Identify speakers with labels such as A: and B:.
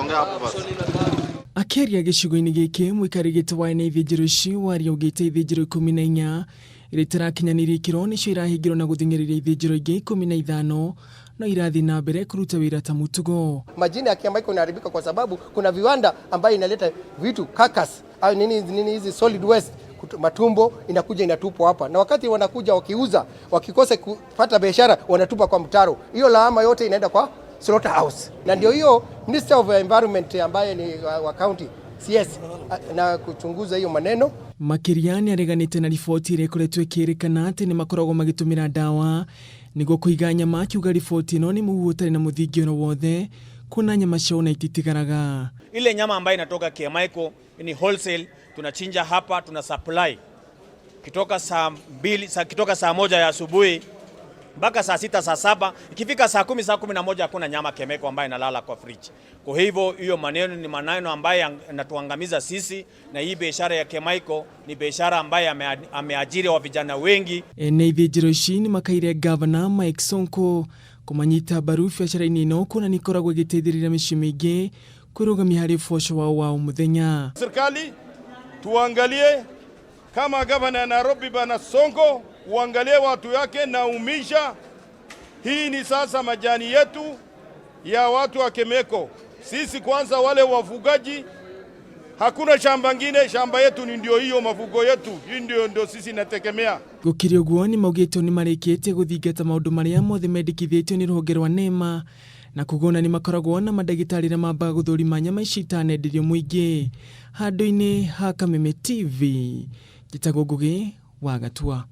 A: Ongea hapo basi.
B: Akĩaria gĩcigo-inĩ gĩkĩ, mũikarĩri gĩtĩ wa ene ithĩnjĩro ici Waria augĩte ithĩnjĩro 14 iria itarakinyanĩirie ikĩro nĩcio irahingirwo na gũthing'ĩrĩria ithĩnjĩro ingĩ 15 no irathiĩ na mbere kũruta wĩra ta mũtugo.
C: Majina ya Kiamaiko inaharibika kwa sababu kuna viwanda ambayo inaleta vitu carcass au nini nini hizi solid waste matumbo inakuja inatupwa hapa, na wakati wanakuja wakiuza, wakikosa kupata biashara wanatupa kwa mtaro. Hiyo lawama yote inaenda kwa slaughterhouse, na ndio hiyo Minister of Environment ambaye ni wa county CS na kuchunguza hiyo maneno.
B: Makĩria nĩ areganĩte na riboti ĩrĩa ĩkoretwo ĩkĩrĩkana atĩ nĩ makoragwo magĩtũmĩra ndawa nĩguo kũiga nyama, akiuga riboti ĩno nĩ mũhuhu ũtarĩ na mũthingi oro wothe kuona nyama ciao na ititigaraga.
D: Ile nyama ambayo inatoka Kiamaiko ni wholesale, tunachinja hapa, tuna supply kitoka saa 2, kitoka saa 1 ya asubuhi mpaka saa 6, saa 7. Ikifika saa 10, saa 11 hakuna nyama Kiamaiko ambayo inalala kwa fridge. Kwa hivyo hiyo maneno ni maneno ambayo yanatuangamiza sisi, na hii biashara ya Kiamaiko ni biashara ambayo ameajiri wa vijana wengi.
B: Ene ithĩnjĩro ici nĩ makaire Gavana Mike Sonko kũmanyita mbaru biacara-inĩ ĩno kuona nĩ ĩkoragwo ĩgĩteithĩrĩria mĩciĩ mĩingĩ kwĩrũgamia harĩ ũboco wao wa o mũthenya.
E: Serikali tuangalie kama gavana ya Nairobi bana Sonko, uangalie watu yake na umisha. Hii ni sasa majani yetu ya watu wa Kemeko. Sisi kwanza wale wafugaji, hakuna shamba ngine, shamba yetu ni ndio hiyo, mafugo yetu hii ndio sisi nategemea.
B: Gũkĩrĩ ũguo nĩ maugĩtwo nĩ marĩkĩtie gũthingata maũndũ marĩa mothe mendekithĩtio nĩ rũhonge rwa NEMA na kugona nĩ makoragwo na mandagĩtarĩ arĩa mambaga gũthũrima nyama ici itanenderio mũingĩ. Handũ-inĩ ha Kameme TV, njĩtagwo Ngũgĩ wa Gatua.